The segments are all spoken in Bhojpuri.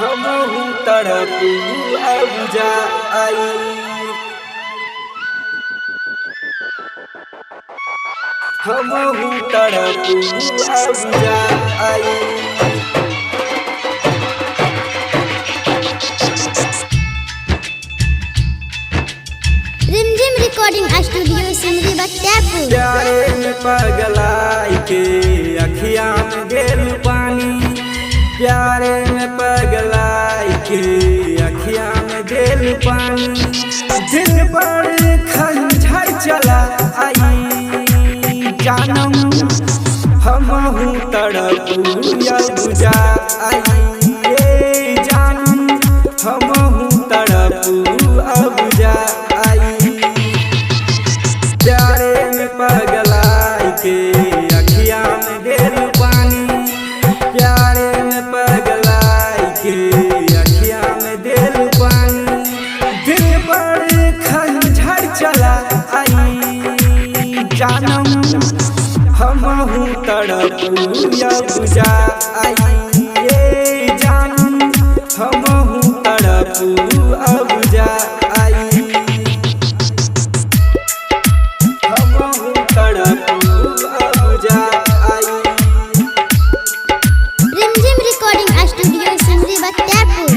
हमहू तड़प अब जा आई। हमहू तड़प अब जा आई। रिमझिम रिकॉर्डिंग स्टूडियो सिमरी बख्तियारपुर। प्यारे में पगलाई के अखिया में गेल पानी, प्यारे में पगलाई के अखिया में गेल पानी। दिल पर खंजर चला आई जानम, हमहू तड़प बुझा आई। ए जानम, हमहू तड़प अब जा आई। प्यारे में पगलाई के अखिया में गेल पानी, प्यारे में पगलाई के अखिया में गेल पानी। दिल पर खंजर चला आई जानम, हमहू तड़प बुझा आई। ए जानम, हमहू तड़प अब जा आई। हमहू तड़प अब जा आई। रिमझिम रिकॉर्डिंग स्टूडियो सिमरी बख्तियारपुर।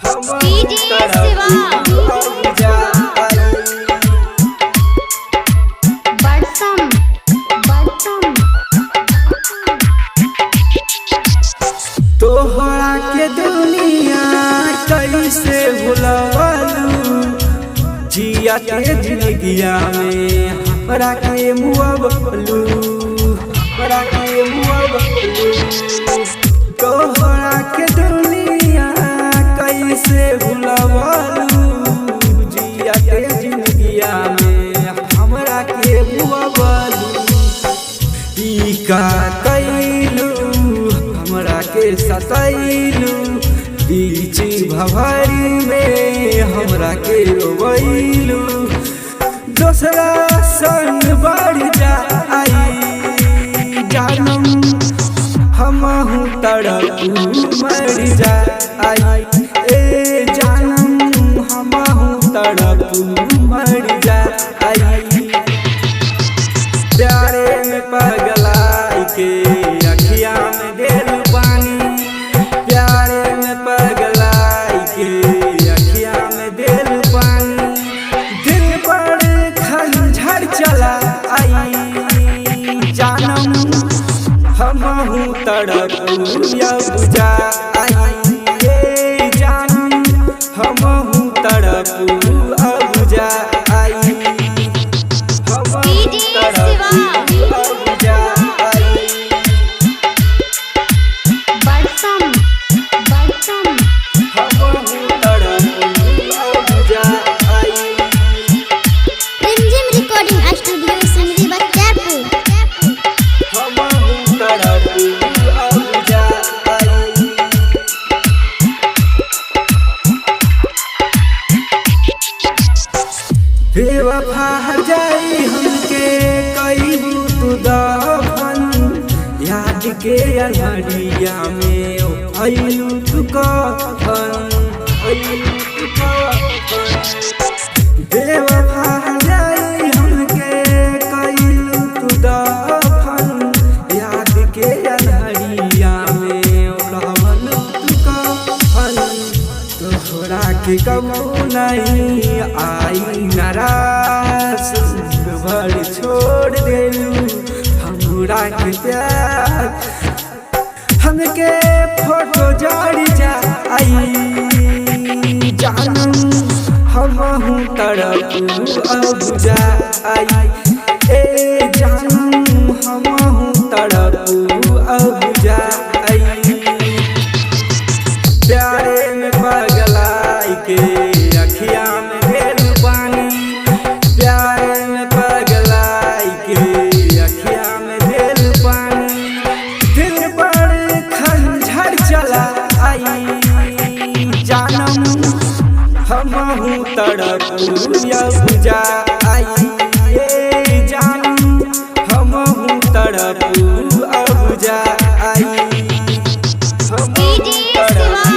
हमहू डीजे तड़प शिवा। अब जा आई। बरसम बरसम। तोहरा के दुनिया कैसे भुलवलू, जिया के जिंदगिया में हमरा के मुआवलू, हमरा के मुआवलू। तोहरा के दुनिया कैसे भुलवलू, जिया के जिंदगिया में हमरा के मुआवलू। ई का कैलू हमरा के सतैलू, बीच भवरी में हमरा के रोवैलू। दोसरा संग बढ़ जा आई जानम, हमहू तड़प मर जा आई। ए जानम, हमहू तड़प मर जा आई। प्यारे में पगलाई के अखिया में गेल पानी, प्यारे में पगलाई के अखिया में गेल पानी। दिल पर खंजर चला आई जानम, हमहू तड़प बुझा आई। ए जानम, हमहू तड़प अब जा आई। हमहू डीजे तड़प शिवा। अब जा आई। बरसम बरसम। हमहू तड़प अब जा आई। रिमझिम रिकॉर्डिंग स्टूडियो सिमरी बख्तियारपुर। हमहू तड़प अब जा आई। बेवफा जाई हमके कईबू तू दफन, याद के अनहरिया में अइलू तू कफन, अइलू तू कफन। बेवफा जाई हमके कईलू तू दफन, याद के अनहरिया में ओढ़वलू तू कफन। तोहरा के कबू नहीं आई नाराज, भर छोड़ देलू हमरा के प्यार। हमके फोटो जड़ जा आई जानम, हमहू तड़प अब जा आई। ए जानम, हमहू तड़प अब जा आई। प्यारे में पगलाई के अखिया में गेल पानी, प्यारे में पगलाई के अखिया में गेल पानी। दिल पर खंजर चला आई जानम, हमहू तड़प बुझा आई। ए जानम, हमहू तड़प अब जा आई। हमहू डीजे शिवा।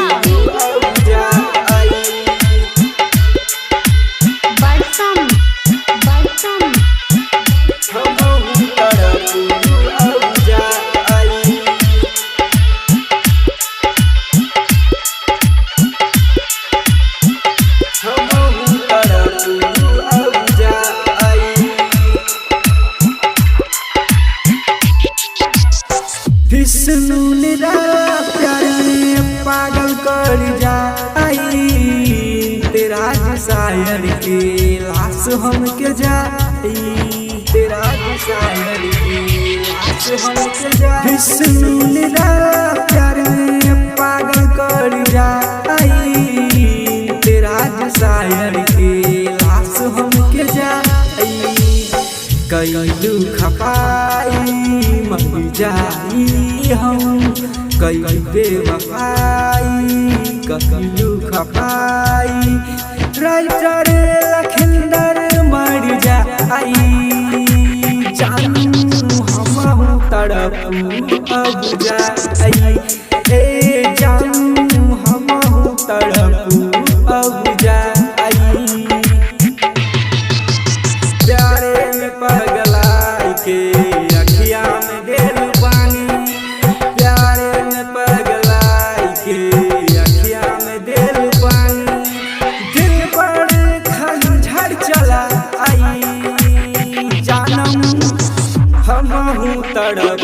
हमके जाई, तेरा सायर के लाश हमके जाई। विष्णु निराला प्यार में पागल कर जाई, तेरा सायर के लाश हमके जाई। कैलू खपाई मर जाई हम, कई बेवफाई कैलू खपाई। राइटर लखिंदर मर जाई, जानू हमहू तड़प अब जाई। ए जानू हमहू तड़प अब जाई। प्यारे में पगलाई के अखिया में देल पानी, प्यारे में पगलाई के अखिया में देल पानी। दिल पर खंजर चला आई, जानम हमहू तड़प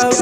अब